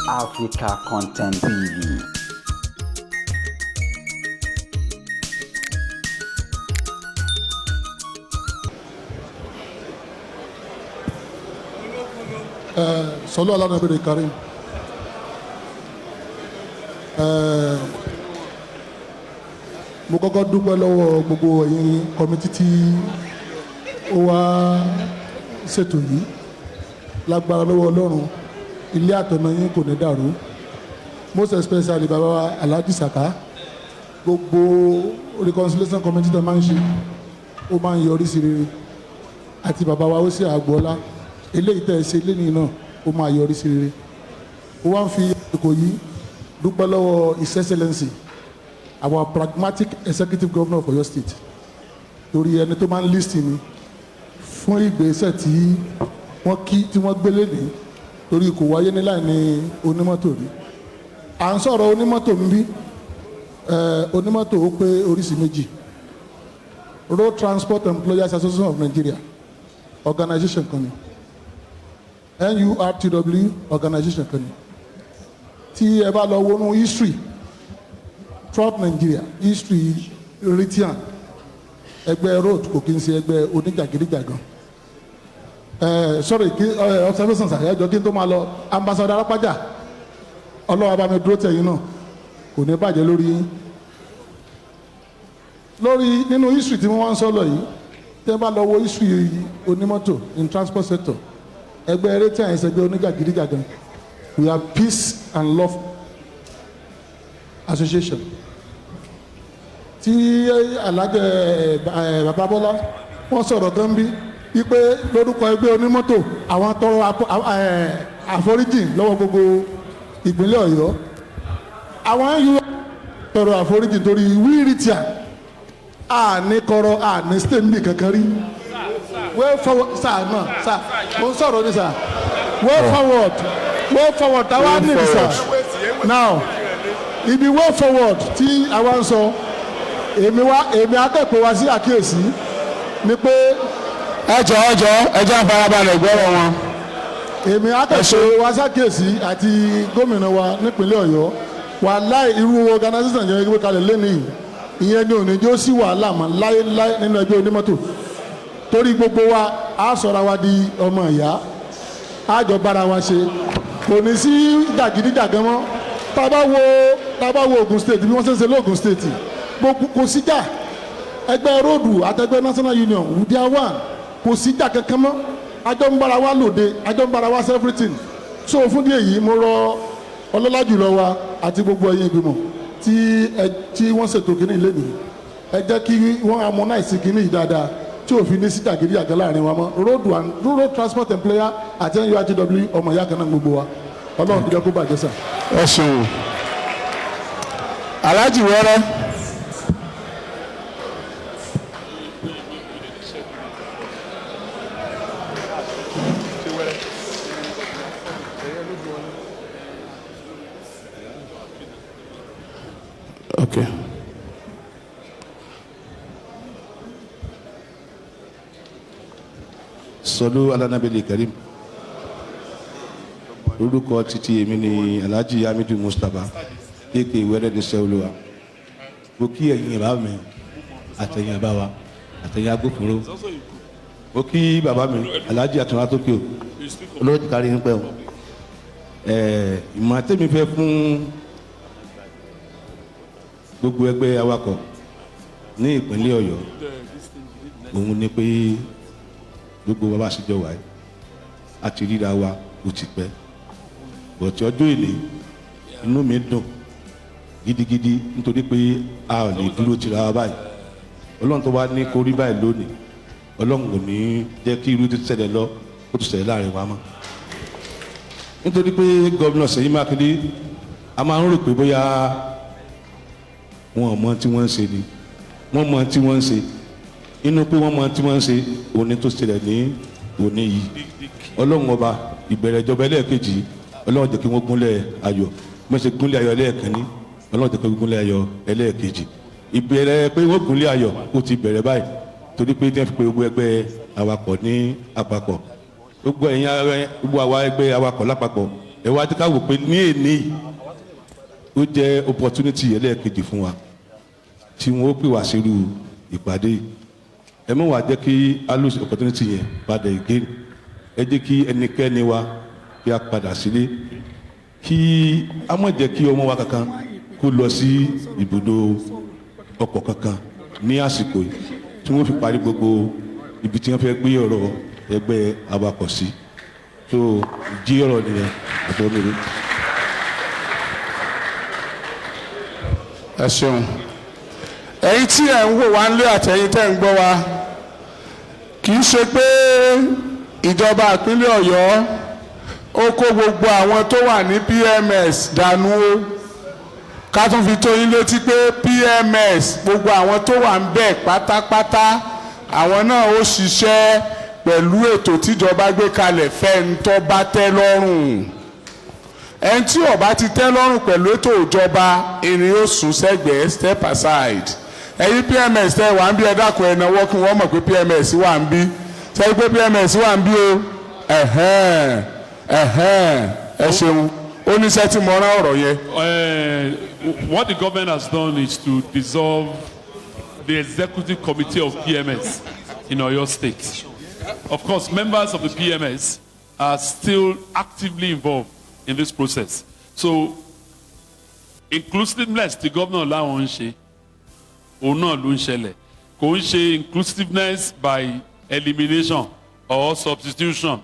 Africa Content TV. Sọlú alánàbẹ̀rẹ̀ Karim. Mo kọ́kọ́ dúpẹ́ lọ́wọ́ gbogbo ẹ̀yin committee tí ó wá ṣètò yìí. Lágbára lọ́wọ́ Ọlọ́run, ilé àtọ̀nà yín kò ní dàrú, most especially bàbá wa Alhaji Saka. Gbogbo reconciliation committee tó máa ń ṣe, ó máa ń yọrí sí rere. Àti bàbá wa ó sì àgbọ́lá, eléyìí tẹ́ ẹ ṣe lénìí náà, ó máa yọrí sí rere. Ó wá ń fi àsìkò yìí dúpẹ́ lọ́wọ́ His Excellency, our pragmatic executive governor of Oyo State, torí ẹni tó máa ń listen ni fún ìgbésẹ̀ tí wọ́n kí tí wọ́n gbé lénìí, torí kò wáyé ní láì ní onímọ́tò rí. À ń sọ̀rọ̀ onímọ́tò ń bí onímọ́tò, ó pé oríṣi méjì. Road Transport Employers Association of Nigeria, organization kan ni. NURTW, organization kan ni. Tí ẹ bá lọ wọnú history throughout Nigeria, history RTEAN, ẹgbẹ́ road kò kí n ṣe ẹgbẹ́ oníjàgídíjàgan. Sorry, kí observations àyájọ kí n tó máa lọ. Ambassador Arápájà, Ọlọ́wọ́ bá mi dúró tẹ̀yìn náà, kò ní bàjẹ́ lórí yín. Lórí nínú history tí wọ́n wá ń sọ lọ yìí, tí wọ́n bá lọ wo history onímọ́tò in transport sector, ẹgbẹ́ eré tí àyìnṣẹ́ ẹgbẹ́ oníjàgídíjàgan. We are peace and love association. Tí alájẹ ẹ bàbá Bọ́lá wọ́n sọ̀rọ̀ gan bí wípé lórúkọ ẹgbẹ́ onímọ́tò, àwọn tọrọ àforíjì lọ́wọ́ gbogbo ìpínlẹ̀ Ọ̀yọ́. Àwọn yóò tọrọ àforíjì torí wíìrìtìà àní kọrọ àní state níbi kankan rí. Way forward, sir, náà sir, mo ń sọ̀rọ̀ ní sir. Way forward, way forward táwa ní, sir. Now, ibi way forward tí àwa ń sọ, èmi wá, èmi akẹ́kọ̀ọ́ wa sí àkíyèsí ni pé Ẹ jọ̀ọ́, ẹ jọ̀ọ́, ẹ jẹ́ àfarabalẹ̀ gbọ́rọ̀ wọn. Èmi akẹ́kọ̀ọ́ wa ṣàkíyèsí àti gómìnà wa nípínlẹ̀ Ọ̀yọ́ wàláì, irú organisation yẹn gbé kalẹ̀ lẹ́nu yìí, ìyẹn ni òní jó sí wàhálà mọ́ láéláé nínú ẹgbẹ́ onímọ́tò, torí gbogbo wa á sọra wa di ọmọ ìyá, á jọ bára wa ṣe, kò ní sí jàgídíjàgan mọ́. Tá a bá wo Ogun State, bí wọ́n ṣe ń ṣe lóògùn State, gbogbo kò síjà. Ẹgbẹ́ road àtẹgbẹ́ national union, they are one. Kò síjà kankan mọ́. Àjọ ń bára wa lòde, àjọ ń bára wa ṣe everything. So fún díẹ̀ yìí, mo rọ ọlọ́lá jùlọ wa àti gbogbo ẹ̀yin ìgbìmọ̀ tí ẹ tí wọ́n ṣètò kínní lẹ́nìí, ẹ jẹ́ kí wọ́n harmonize kínní yìí dáadáa, tí òfin ní sí jàgídíjàgan láàrin wa mọ́. Road and road transport employer àti NURTW, ọmọ ìyá kan náà gbogbo wa. Ọlọ́run ti jẹ́ kó bàjẹ́ sà. Ẹ ṣeun, Alhaji Wẹrẹ. Okay. Sọlú alánàbẹ̀lẹ̀ Karim. Orúkọ títí èmi ni Alhaji Hamidu Mustapha kéèké Wẹrẹ ní sẹ́wọ́lùwà. Mo kí ẹ̀yin bàbá mi àtẹ̀yìn bàbá wa àtẹ̀yìn agbófinró. Mo kí bàbá mi Alhaji Àtúnwá Tókìó, olóòtú kárí ń pẹ́ o. Ìmọ̀ tẹ́mi fẹ́ fún gbogbo ẹgbẹ́ awakọ̀ ní ìpínlẹ̀ Ọ̀yọ́, òun ni pé gbogbo wa bá ṣe jọ wáyé àti ríra wa, ó ti pẹ́ bọ̀tí. Ọjọ́ ìní, inú mi dùn gidigidi nítorí pé a ò lè dúró tira wa báyìí. Ọlọ́run tó wá ní kó rí báyìí lónìí, Ọlọ́run kò ní jẹ́ kí irú tó ṣẹlẹ̀ lọ kó tó ṣẹlẹ̀ láàrin wa mọ́, nítorí pé gómìnà Ṣèyí Mákindé, a máa ń rò pé bóyá wọn ò mọ tí wọ́n ń ṣe ni. Wọ́n mọ tí wọ́n ń ṣe. Inú pé wọ́n mọ tí wọ́n ń ṣe òní tó ṣẹlẹ̀ ní òní yìí, Ọlọ́run ọba, ìbẹ̀rẹ̀ ìjọba ẹlẹ́ẹ̀kejì, Ọlọ́run jẹ́ kí wọ́n gúnlẹ̀ ayọ̀. Wọ́n ṣe gúnlẹ̀ ayọ̀ ẹlẹ́ẹ̀kínní, Ọlọ́run jẹ́ kí wọ́n gúnlẹ̀ ayọ̀ ẹlẹ́ẹ̀kejì. Ìbẹ̀rẹ̀ pé wọ́n gúnlẹ̀ ayọ̀, ó ti bẹ̀rẹ̀ báyìí, torí pé tí wọ́n fi pe gbogbo ẹgbẹ́ awakọ̀ ní àpapọ̀, gbogbo ẹ̀yin, gbogbo àwa ẹgbẹ́ awakọ̀ lápapọ̀, Ẹ wá jẹ́ ká wò pé ní èní yìí, ó jẹ́ opportunity ẹlẹ́ẹ̀kejì fún wa tí wọ́n ó pè wá sírú ìpàdé yìí. Ẹ mọ̀ wá jẹ́ kí a lose opportunity yẹn padà again. Ẹ jẹ́ kí ẹnikẹ́ni wa kí a padà sílé, kí a má jẹ́ kí ọmọ wa kankan kó lọ sí ibùdó ọkọ̀ kankan ní àsìkò yìí tí wọ́n fi parí gbogbo ibi tí wọ́n fẹ́ gbé ọ̀rọ̀ ẹgbẹ́ awakọ̀ sí. So jí ọ̀rọ̀ nìyẹn àbọ̀ mi rí. Ẹ ṣeun. Ẹ̀yin tí ẹ̀ ń wò wá nílé àtẹ̀yin tẹ́ ń gbọ́ wa, kì í ṣe pé ìjọba ìpínlẹ̀ Ọ̀yọ́ ó kó gbogbo àwọn tó wà ní PMS dànù o. Ká tún fi tó yín létí pé PMS, gbogbo àwọn tó wà ń bẹ̀ pátápátá, àwọn náà ó ṣiṣẹ́ pẹ̀lú ètò tíjọba gbé kalẹ̀ fẹ́ ń tọ́ bá tẹ́ lọ́rùn. Ẹni tí ó bá ti tẹ́ lọ́rùn pẹ̀lú ètò ìjọba, ìrìn ó sún sẹ́gbẹ̀ẹ́, step aside. Ẹ̀yin PMS tẹ́ wà ń bí, ẹ dákun, ẹ nawọ́ kí wọ́n mọ̀ pé PMS wà ń bí. Sẹ́yìn pé PMS wà ń bí o? Ẹ̀hẹ́n, ẹ̀hẹ́n, ẹ ṣeun. Ó níṣẹ́ tí mo rán ọ̀rọ̀ yẹn. What the government has done is to dissolve the executive committee of PMS in Oyo State. Of course, members of the PMS are still actively involved in this process. So, inclusiveness the governor láwọn ń ṣe, òun náà ló ń ṣẹlẹ̀. Kò ń ṣe inclusiveness by elimination or substitution.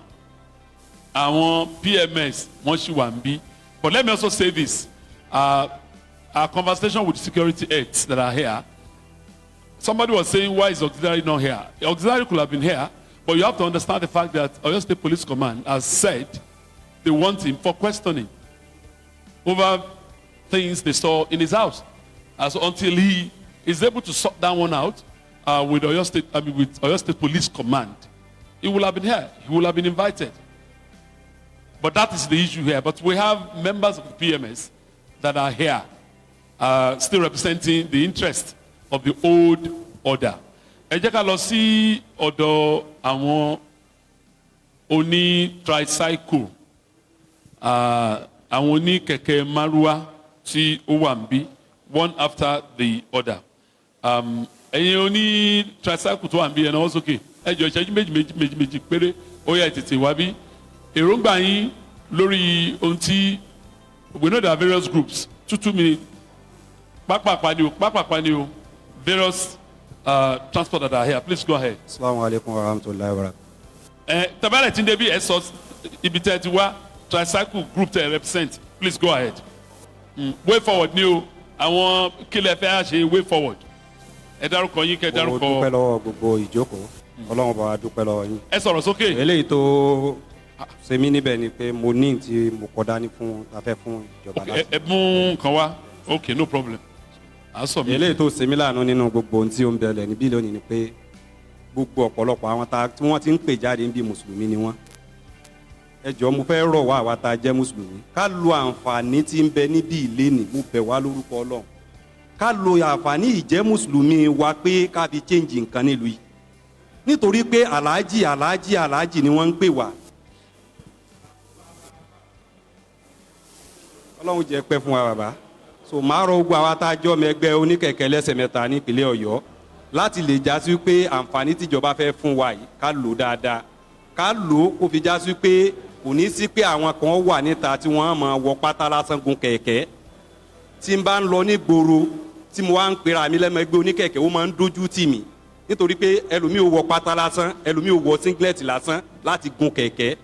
Àwọn PMS wọ́n ṣì wà ń bí. But let me also say this. Our conversation with security aides that are here, somebody was saying, "Why is auxiliary not here?" Auxiliary could have been here, but you have to understand the fact that Oyo State Police Command has said they want him for questioning over things they saw in his house. As until he is able to sort that one out with Oyo State, I mean, with Oyo State Police Command, he will have been here. He will have been invited. But that is the issue here. But we have members of the PMS that are here, still representing the interest of the old order. Ẹ jẹ́ ká lọ sí ọ̀dọ̀ àwọn oní tricycle, àwọn oní kẹ̀kẹ́ márúwá tí ó wà ń bí, one after the other. Ẹ̀yin oní tricycle tó wà ń bí, ẹ̀ náà wọ́n sókè. Ẹ jọ̀ọ́, ìṣẹ́jú méjì méjì méjì méjì péré. Ó yá, tètè wá bí. Èròǹgbà yín lórí ohun tí we know, there are various groups. 2 2 minutes, pápápá ni o, pápápá ni o. Various transport that are here, please go ahead. Asalaamu alaykum wa rahmatulahi wa barakatuh. Ẹ tabalẹ̀ tí ń débi, ẹ sọ ibi tẹ́ ẹ ti wá, tricycle group tẹ́ ẹ represent. Please go ahead. Way forward ni o, àwọn kílẹ̀ fẹ́ á ṣe way forward. Ẹ dárúkọ yín, kẹ́ ẹ Mo dárúkọ. dúpẹ́ lọ́wọ́ gbogbo ìjókòó. Ọlọ́run bá wa dúpẹ́ lọ́wọ́ yín. Ẹ sọ̀rọ̀ sókè. Eléyìí tó ṣe mí níbẹ̀ ni pé mo ní tí mo kọ dání fún afẹ́ fún ìjọba ẹ láti. Ẹ mú nǹkan wá. Ok, no problem, à ń sọ mi. Eléyìí tó ṣe mí láàánú nínú gbogbo ohun tí ó ń bẹ̀rẹ̀ níbí lónìí ni pé gbogbo ọ̀pọ̀lọpọ̀ àwọn ta tí wọ́n ti ń pè jáde níbi, mùsùlùmí ni wọ́n. Ẹ jọ̀ọ́, mo fẹ́ rọ̀ wá, àwa tá a jẹ́ mùsùlùmí, ká lo àǹfààní tí ń bẹ níbí ìlénìí. Mo bẹ̀ wá lórúkọ Ọlọ́run, ká lo àǹfààní ìjẹ́ mùsùlùmí wa pé ká fi change nǹkan nílùú yìí, nítorí pé aláàjì, aláàjì, aláàjì ni wọ́n ń pè wá. Ọlọ́run jẹ́ pẹ́ fún wa, bàbá. So màá rọ gbogbo àwa tá a jọ́ ọmọ ẹgbẹ́ oníkẹ̀kẹ́ lẹ́sẹ̀ mẹ́ta nípínlẹ̀ Ọ̀yọ́ láti lè já sí pé àǹfààní tíjọba fẹ́ fún wa yìí, ká lò dáadáa, ká lò ó kó fi já sí pé kò ní sí pé àwọn kan wà níta tí wọ́n máa wọ pátá lásán gun kẹ̀kẹ́. Tí n bá ń lọ ní gbòòrò tí mo wá ń pera mi lẹ́mọ ẹgbẹ́ oníkẹ̀kẹ́, ó máa ń dójú tì mí, nítorí pé ẹlòmíì ò wọ pátá lásán, ẹlòmíì ò wọ singlet lásán láti gun kẹ̀kẹ́.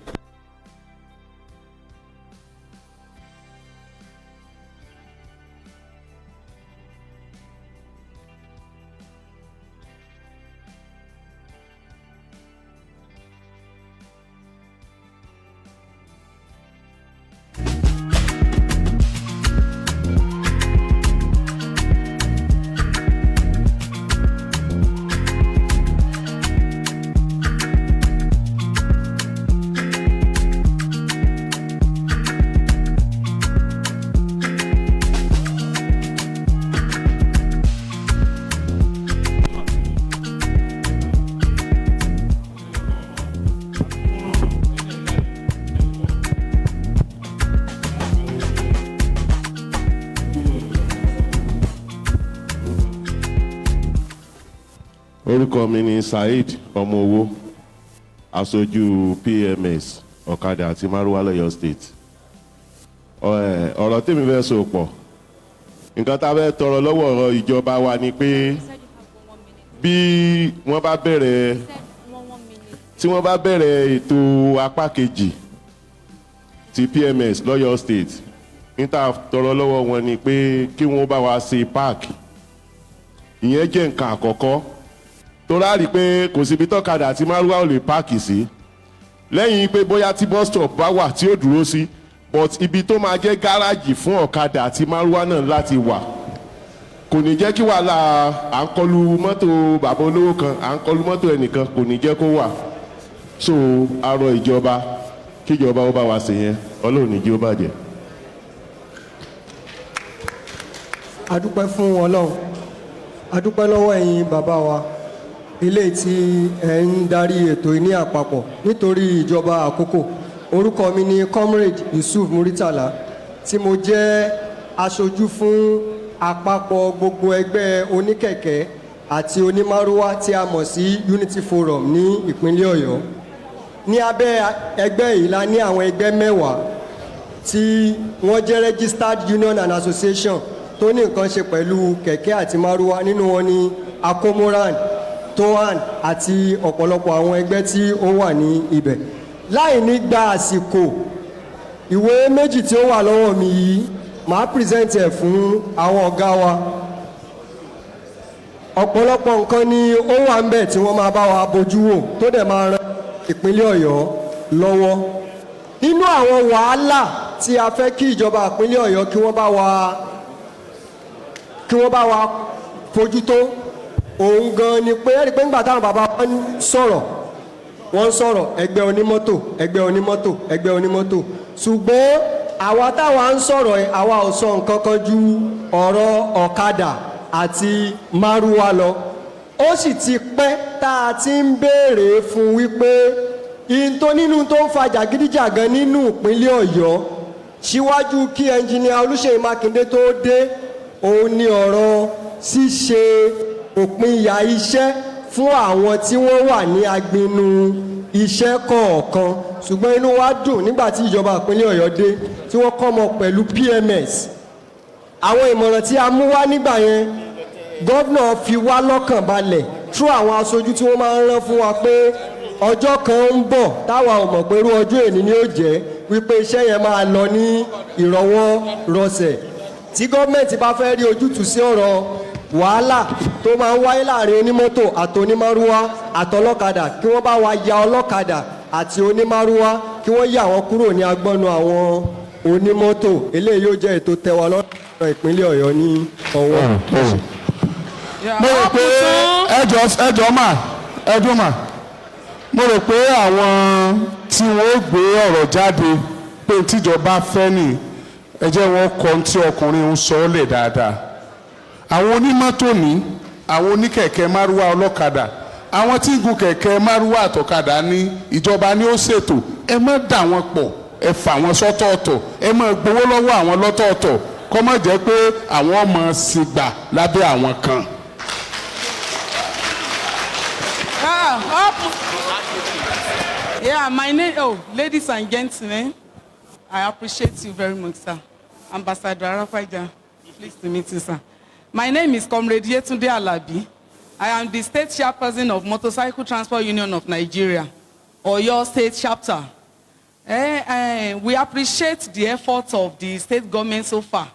Orúkọ mi ni Saheed Ọmọowó, aṣojú PMS ọ̀kadà àti márúwá lọ́yọ̀ State. Ọ̀rọ̀ tèmi fẹ́ sọ pọ̀. Nǹkan tá a fẹ́ tọrọ lọ́wọ́ ọ̀rọ̀ ìjọba wa ni pé bí wọ́n bá bẹ̀rẹ̀, tí wọ́n bá bẹ̀rẹ̀ ètò apá kejì ti PMS lọ́yọ̀ State, níta tọrọ lọ́wọ́ wọn ni pé kí wọ́n bá wa ṣe park. Ìyẹn jẹ́ nǹkan àkọ́kọ́ tó ráàrí pé kò síbi tọ́kadà àti márúwá ò lè park sí, lẹ́yìn pé bóyá tí bus stop bá wà tí ó dúró sí, but ibi tó máa jẹ́ gáràjì fún ọ̀kadà àti márúwá náà láti wà, kò ní jẹ́ kí wàhálà à ń kọlu mọ́tò bàbá olówó kan, à ń kọlu mọ́tò ẹnìkan, kò ní jẹ́ kó wà. So a rọ ìjọba kíjọba ó bá wa ṣe yẹn. Ọlọ́run ní jí ó bàjẹ́. Adúpẹ́ fún Ọlọ́run, adúpẹ́ lọ́wọ́ ẹ̀yin bàbá wa ilé tí ẹ̀ ń darí ètò yìí ní àpapọ̀. Nítorí ìjọba àkókò, orúkọ mi ni Comrade Yusuf Muritala, tí mo jẹ́ aṣojú fún àpapọ̀ gbogbo ẹgbẹ́ oníkẹ̀kẹ́ àti onímárúwá tí a mọ̀ sí Unity Forum ní ìpínlẹ̀ Ọ̀yọ́. Ní abẹ́ ẹgbẹ́ yìí la ní àwọn ẹgbẹ́ 10 tí wọ́n jẹ́ registered union and association tó ní nǹkan ṣe pẹ̀lú kẹ̀kẹ́ àti márúwá. Nínú wọn ni Akomoran, Tohan àti ọ̀pọ̀lọpọ̀ àwọn ẹgbẹ́ tí ó wà ní ibẹ̀. Láì ní gba àsìkò, ìwé méjì tí ó wà lọ́wọ́ mi yìí, màá present ẹ̀ fún àwọn ọ̀gá wa. Ọ̀pọ̀lọpọ̀ nǹkan ni ó wà ń bẹ̀ tí wọ́n máa bá wa bójú wò, tó dẹ̀ máa ran ìpínlẹ̀ Ọ̀yọ́ lọ́wọ́ nínú àwọn wàhálà tí a fẹ́ kí ìjọba ìpínlẹ̀ Ọ̀yọ́ kí wọ́n bá wa fojú tó. Òun gan ni pé ẹ̀rí pé ńgbà táwọn bàbá wa ń sọ̀rọ̀, wọ́n ń sọ̀rọ̀ ẹgbẹ́ onímọ́tò, ẹgbẹ́ onímọ́tò, ẹgbẹ́ onímọ́tò, ṣùgbọ́n àwa táwa ń sọ̀rọ̀ ẹ̀, àwa ò sọ nǹkan kan ju ọ̀rọ̀ ọ̀kadà àti márúwá lọ. Ó sì ti pẹ́ tá a ti ń béèrè fún wípé in tó nínú tó ń fa jàgídíjàgan nínú ìpínlẹ̀ Ọ̀yọ́ síwájú kí Ẹnjìnìà Olúṣèyí Mákindé tó dé, òun ni ọ̀rọ̀ ṣíṣe òpinya iṣẹ́ fún àwọn tí wọ́n wà ní agbinu iṣẹ́ kọ̀ọ̀kan. Ṣùgbọ́n inú wa dùn nígbà tí ìjọba ìpínlẹ̀ Ọ̀yọ́ dé, tí wọ́n kọ́ mọ pẹ̀lú PMS. Àwọn ìmọ̀ràn tí a mú wá nígbà yẹn, governor fi wá lọ́kàn balẹ̀ through àwọn aṣojú tí wọ́n máa ń rán fún wa pé ọjọ́ kan ń bọ̀ táwa ò mọ̀ pé irú ọjọ́ èní ni ó jẹ́, wípé iṣẹ́ yẹn máa lọ ní ìrọ̀wọ́ rọsẹ̀. Tí gọ́ọ̀mẹ̀ntì bá fẹ́ rí ojútùú sí ọ̀rọ̀ wàhálà tó máa ń wáyé láàrin onímọ́tò àti onímárúwá àtọlọ́kadà, kí wọ́n bá wa ya ọlọ́kadà àti onímárúwá, kí wọ́n yà wọ́n kúrò ní agbọ́nu àwọn onímọ́tò. Eléyìí yóò jẹ́ ètò tẹwa lọ́rọ̀ ìpínlẹ̀ Ọ̀yọ́ ní ọwọ́. Mo rò pé ẹjọ ẹjọ mà ẹdùn mà. Mo rò pé àwọn tí wọ́n ó gbé ọ̀rọ̀ jáde pé tíjọba fẹ́ nì, ẹ jẹ́ wọn kọ́ ohun tí ọkùnrin ń sọ ọ́ lẹ̀ dáadáa. Àwọn onímọ́tò ní, àwọn oníkẹ̀kẹ́ márúwá, ọlọ́kadà, àwọn tí ń gun kẹ̀kẹ́ márúwá àtọ̀kadà ní ìjọba ní ó ṣètò. Ẹ má dà wọ́n pọ̀, ẹ fà wọ́n sọ́tọ̀ọ̀tọ̀, ẹ má gbowó lọ́wọ́ àwọn lọ́tọ̀ọ̀tọ̀, kó má jẹ́ pé àwọn ọmọ sì gbà lábẹ́ àwọn kan. Ah, up. Yeah, my name, oh, ladies and gentlemen, I appreciate you very much, sir. Ambassador Arafaja, pleased to meet you, sir. My name is Comrade Yetunde Alabi. I am the state chairperson of Motorcycle Transport Union of Nigeria, Oyo State Chapter. We appreciate the efforts of the state government so far.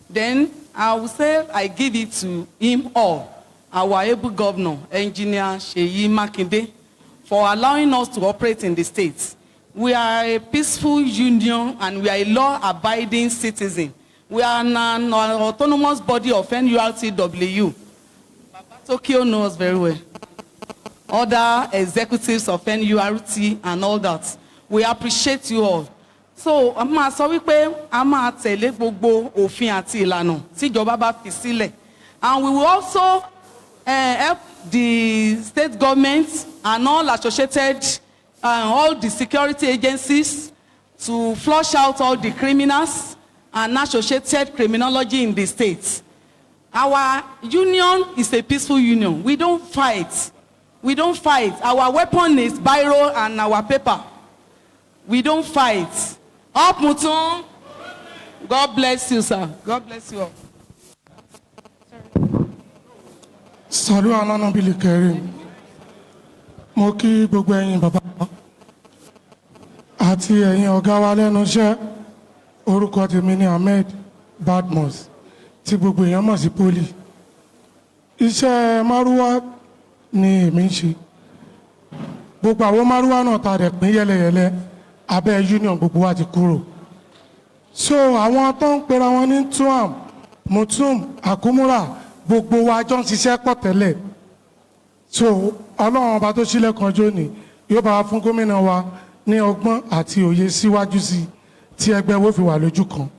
Then I will say I give it to him all, our able governor, Engineer Seyi Makinde, for allowing us to operate in the state. We are a peaceful union and we are a law-abiding citizen. We are an autonomous body of NURTW. Baba Tokyo knows very well. Other executives of NURT and all that. We appreciate you all. So, a máa sọ wípé a máa tẹ̀lé gbogbo òfin àti ìlànà tíjọba bá fi sílẹ̀. And we will also help the state government and all associated, all the security agencies to flush out all the criminals and associated criminology in the state. Our union is a peaceful union. We don't fight. We don't fight. Our weapon is biro and our paper. We don't fight. Up Mutun. God bless you, sir. God bless you all. Sọlú alánàbílì kẹrin, mo kí gbogbo ẹ̀yin bàbá àti ẹ̀yin ọ̀gá wa lẹ́nu iṣẹ́. Orúkọ tèmi ni Ahmed Badmus, tí gbogbo èèyàn mọ̀ sí Poli. Iṣẹ́ márúwá ni èmi ń ṣe. Gbogbo àwọn márúwá náà ta rẹ̀ pín yẹlẹyẹlẹ abẹ́ union, gbogbo wa ti kúrò. So àwọn tó ń pera wọn ní tuam, mutum, akumura, gbogbo wa jọ ń ṣiṣẹ́ pọ̀ tẹ́lẹ̀. So Ọlọ́run ọba tó sílẹ̀ kan jó ni yóò bá wa fún gómìnà wa ní ọgbọ́n àti òye síwájú sí i tí ẹgbẹ́ wo fi wà lójú kan.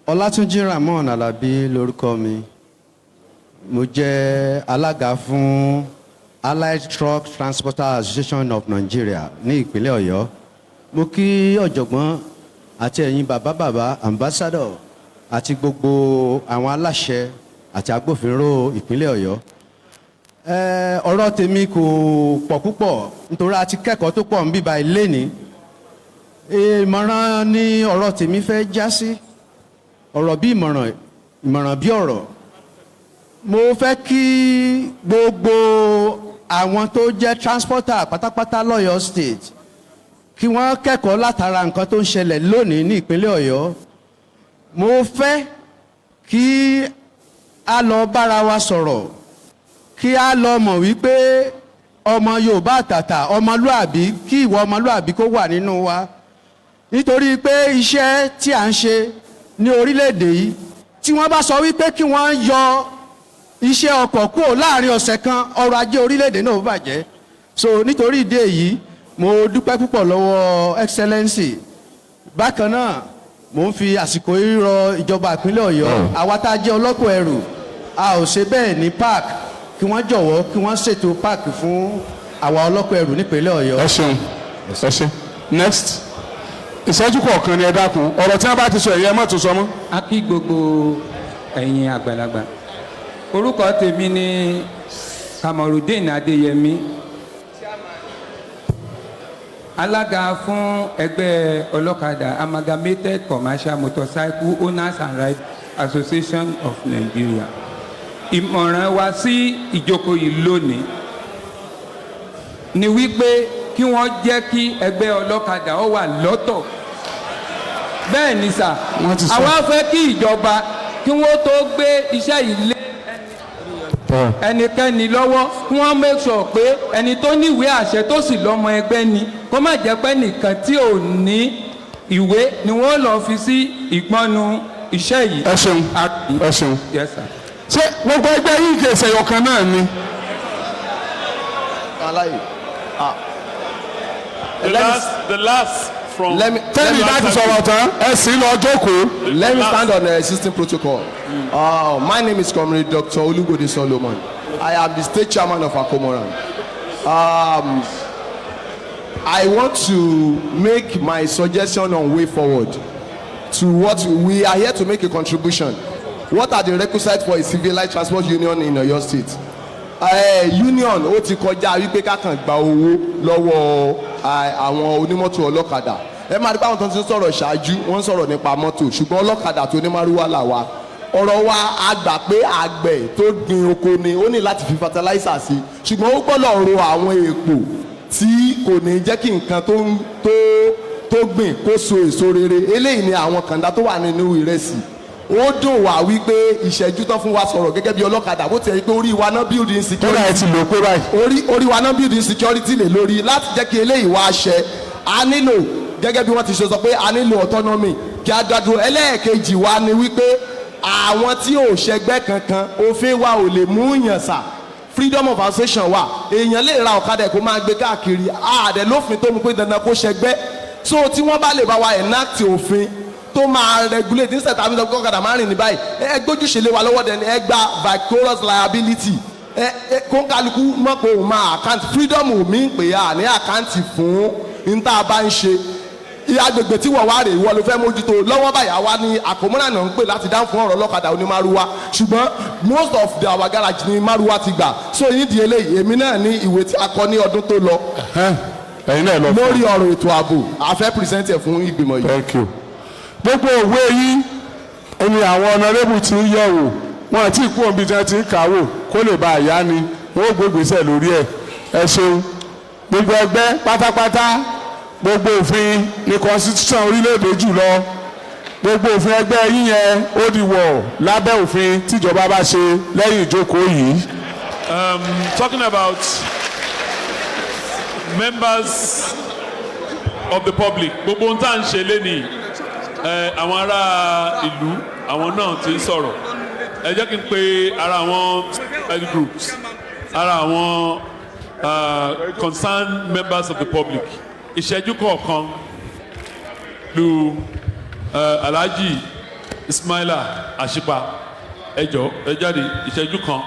Ọlátúnjí Ramon Alábí lórúkọ mi. Mo jẹ́ alága fún Allied Truck Transporter Association of Nigeria ní ìpínlẹ̀ Ọ̀yọ́. Mo kí ọ̀jọ̀gbọ́n àti ẹ̀yin bàbá bàbá, ambassador, àti gbogbo àwọn aláṣẹ àti agbófinró ìpínlẹ̀ Ọ̀yọ́. Ọ̀rọ̀ tèmi kò pọ̀ púpọ̀ nítorí a ti kẹ́kọ̀ọ́ tó pọ̀ ń bíba ilé ní. Ìmọ̀ràn ni ọ̀rọ̀ tèmi fẹ́ já sí, ọ̀rọ̀ bí ìmọ̀ràn, ìmọ̀ràn bí ọ̀rọ̀. Mo fẹ́ kí gbogbo àwọn tó jẹ́ transporter pátápátá lọ́yọ́ State kí wọ́n kẹ́kọ̀ọ́ látara nǹkan tó ń ṣẹlẹ̀ lónìí ní ìpínlẹ̀ Ọ̀yọ́. Mo fẹ́ kí a lọ bára wa sọ̀rọ̀, kí a lọ mọ̀ wípé ọmọ Yorùbá àtàtà, ọmọlúàbí, kí ìwà ọmọlúàbí kó wà nínú wa, nítorí pé iṣẹ́ tí à ń ṣe ní orílẹ̀-èdè yìí, tí wọ́n bá sọ wípé kí wọ́n yọ iṣẹ́ ọkọ̀ kúrò láàrin ọ̀sẹ̀ kan, ọrọ̀ ajé orílẹ̀-èdè náà ó bàjẹ́. So nítorí ìdí èyí, mo dúpẹ́ púpọ̀ lọ́wọ́ Excellency. Bákan náà, mo ń fi àsìkò yìí rọ ìjọba ìpínlẹ̀ Ọ̀yọ́, àwa tá a jẹ́ ọlọ́kọ̀ ẹrù, a ò ṣe bẹ́ẹ̀ ní park, kí wọ́n jọ̀wọ́ kí wọ́n ṣètò park fún àwa ọlọ́kọ̀ ẹrù nípínlẹ̀ Ọ̀yọ́. Ẹ ṣeun, ẹ ṣe. Next, ìṣẹ́jú kọ̀ọ̀kan ni, ẹ dákun. Ọ̀rọ̀ tí wọ́n bá ti sọ, ẹ̀yẹ mọ̀ tó sọ mọ́. A kí gbogbo ẹ̀yin àgbàlagbà. Orúkọ tèmi ni Kamorudeen Adéyẹmí, alága fún ẹgbẹ́ ọlọ́kadà Amalgamated Commercial Motorcycle Owners and Riders Association of Nigeria. Ìmọ̀ràn wa sí ìjókòó yìí lónìí ni wípé kí wọ́n jẹ́ kí ẹgbẹ́ ọlọ́kadà ó wà lọ́tọ̀. Bẹ́ẹ̀ ni sà, àwa fẹ́ kí ìjọba kí wọ́n tó gbé iṣẹ́ yìí lé ẹnikẹ́ni lọ́wọ́, kí wọ́n make sure pé ẹni tó níwèé àṣẹ tó sì lọ́mọ ẹgbẹ́ ni, kó má jẹ́ pé nìkan tí ò ní ìwé ni wọ́n lọ fi sí ìgbọ́nu iṣẹ́ yìí. Ẹ ṣeun, ẹ ṣeun. Yes, sir. Ṣé gbogbo ẹgbẹ́ yìí kì í ṣe ọ̀kan náà ni? The last from. Tẹ́lẹ̀ bá ti sọ̀rọ̀ tán, ẹ sì lọ jókòó. Let me stand on the existing protocol. My name is Comrade Dr. Olugode Solomon. I am the state chairman of Akomoran. I want to make my suggestion on way forward to what we are here to make a contribution. What are the requisites for a civilized transport union in Oyo State? Union ó ti kọjá wípé ká kàn gba owó lọ́wọ́ àwọn onímọ́tò ọlọ́kadà. Ẹ máa rí pé àwọn tó ti ń sọ̀rọ̀ ṣáájú, wọ́n ń sọ̀rọ̀ nípa mọ́tò, ṣùgbọ́n ọlọ́kadà tó ní márúwá là wa. Ọ̀rọ̀ wa, a gbà pé àgbẹ̀ tó gbin oko ni ó ní láti fi fertilizer sí, ṣùgbọ́n ó gbọ́dọ̀ ro àwọn èèpo tí kò ní jẹ́ kí nǹkan tó ń tó tó gbìn kó so èso rere. Eléyìí ni àwọn kàńdá tó wà nínú ìrẹsì. Ó dùn wá wípé ìṣẹ́jú tán fún wa sọ̀rọ̀ gẹ́gẹ́ bí ọlọ́kadà, bó ti yẹ pé orí wa náà build insecurity. Kódà ẹ ti lò pé báyìí. Orí wa náà build insecurity lè lórí láti jẹ́ kí eléyìí wá ṣẹ. A nílò, gẹ́gẹ́ bí wọ́n ti ṣe sọ pé a nílò autonomy kí a dá dúró. Ẹlẹ́ẹ̀kejì wa ni wípé àwọn tí ò ṣẹgbẹ́ kankan, òfin wa ò lè mú yàn sà. Freedom of association wà, èèyàn lè ra ọ̀kadà ẹ̀ kó máa gbé káàkiri, àdẹ lófin tó mú pé dandan kó ṣẹgbẹ́. So tí wọ́n bá lè bá wa enact òfin tó máa regulate instead tàbí sọ pé ọ̀kadà máa rìn ní báyìí, ẹ gbójúṣe lé wa lọ́wọ́ dẹni, ẹ gba vicarious liability, ẹ kó kálukú mọ̀ pé òun máa account. Freedom mi ń pè á ní account fún n tá a bá ń ṣe. Agbègbè tí wọ́n wá rè, ìwọ ló fẹ́ mójútó lọ́wọ́ báyà wá ní àkómọ́nà náà ń pè láti dáhùn fún ọ̀rọ̀ ọlọ́kadà onímàrúwá, ṣùgbọ́n most of our garage ní márúwá ti gbà. So nídìí eléyìí, èmi náà ní ìwé tí a kọ ní ọdún tó lọ Ẹ̀yin náà lọ fún. lórí ọ̀rọ̀ ètò ààbò. A fẹ́ present ẹ̀ fún ìgbìmọ̀ yìí. Thank you. Gbogbo òwe yín ni àwọn honourable ti ń yẹ̀ wò. Wọn àti ìkú òǹbí tí wọ́n ti ń kà wò kó lè bá àyá ni wọ́n ó gbégbèsè lórí ẹ̀. Ẹ ṣeun. Gbogbo ẹgbẹ́ pátápátá, gbogbo òfin ní constitution orílẹ̀-èdè jùlọ, gbogbo òfin ẹgbẹ́ yín yẹn, ó di wọ̀ lábẹ́ òfin tíjọba bá ṣe lẹ́yìn ìjókòó yìí. Talking about members of the public, gbogbo ohun tá à ń ṣe lénìí ẹ, àwọn ará ìlú, àwọn náà ti ń sọ̀rọ̀. Ẹ jẹ́ kí n pe ara àwọn study groups, ara àwọn concerned members of the public, ìṣẹ́jú kọ̀ọ̀kan lu Alhaji Ismaila Ashipa. Ẹ jọ, ẹ jáde, ìṣẹ́jú kan.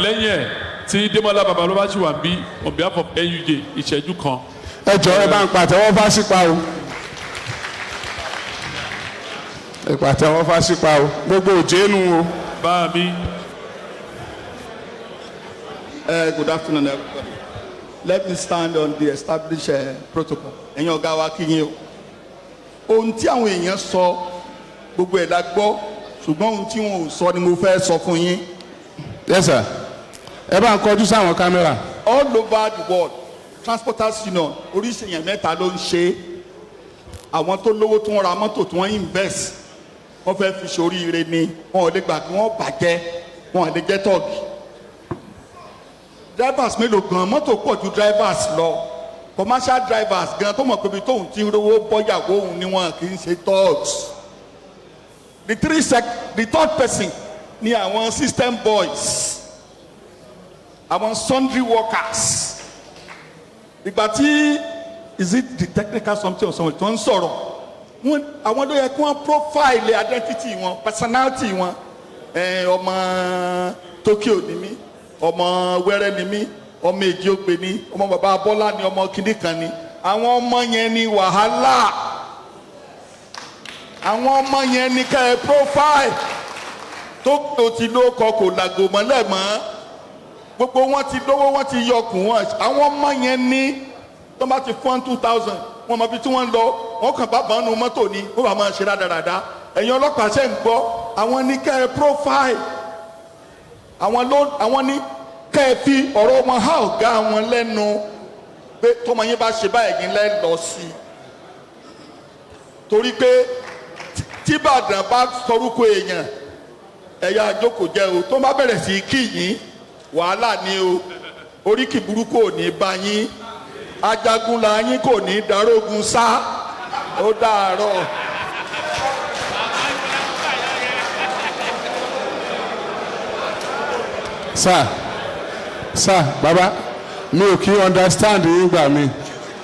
Lẹ́yìn ẹ̀, tí Demola Babalọba ṣì wà ń bí on behalf of NUJ, ìṣẹ́jú kan. Ẹ jọ, ẹ bá ń pàtẹ́wọ́ fásípa o, ẹ pàtẹ́wọ́ fásípa o, gbogbo òjé nu o. Bá mi. Good afternoon, everybody. Let me stand on the established protocol. Ẹ̀yin ọ̀gá wa, kí yín o. Ohun tí àwọn èèyàn sọ, gbogbo ẹ̀ la gbọ́, ṣùgbọ́n ohun tí wọn ò sọ ni mo fẹ́ sọ fún yín. Yes sir, ẹ bá ń kọjú sáwọn kámẹ́rà. All over the world, transporters union, oríṣi èèyàn mẹ́ta ló ń ṣe é. Àwọn tó lówó tó ń ra mọ́tò tí wọ́n invest, wọ́n fẹ́ fi ṣoríire ni, wọn ò lè gbà kí wọ́n bàjẹ́, wọn ò lè jẹ́ tọ́ọ̀gì. Drivers mélòó gan? Mọ́tò pọ̀ ju drivers lọ. Commercial drivers gan tó mọ̀ pé ibi tóun ti ń rówó bọ́yàwó òun ni, wọn kì í ṣe thugs. The third person ni àwọn system boys, àwọn sundry workers. Ìgbà tí, is it the technical something or something tó ń sọ̀rọ̀ wọn, àwọn ló yẹ kí wọ́n profile identity wọn, personality wọn. Ẹ ọmọ Tokyo ni mí, ọmọ wẹ́rẹ́ ni mí, ọmọ èjì ògbè ni, ọmọ bàbá Bọ́lá ni, ọmọ kìnnì kan ni. Àwọn ọmọ yẹn ni wàhálà. Àwọn ọmọ yẹn ni kẹ́ ẹ profile. Tokyo ti ló kọ, kò làgò mọ́lẹ̀ mọ́, gbogbo wọn ti lówó, wọn ti yọkùn wọn. Àwọn ọmọ yẹn ní tó bá ti fọ́n 2,000, wọn mọ ibi tí wọ́n ń lọ, wọn kàn bá bọ́ọ̀nù mọ́tò ni, wọ́n bá máa ṣe rádaràda. Ẹ̀yin ọlọ́pàá, ṣe ń gbọ́? Àwọn ní kẹ́ ẹ profile. Àwọn ló, àwọn ní kẹ́ ẹ fi ọ̀rọ̀ wọn há ọ̀gá wọn lẹ́nu pé tọmọ yín bá ṣe báyìí ní lẹ́ lọ sí i, torí pé tí Ìbàdàn bá sọrúkọ èèyàn, ẹ̀yà àjókòó jẹ́ o. Tó bá bẹ̀rẹ̀ sí kí yín, wàhálà ni o. Oríkì burúkú ò ní bá yín, ajagunla yín kò ní darógun sá. Ó dàárọ̀. Sir, sir, baba, mi ò kí understand yín gbà mí.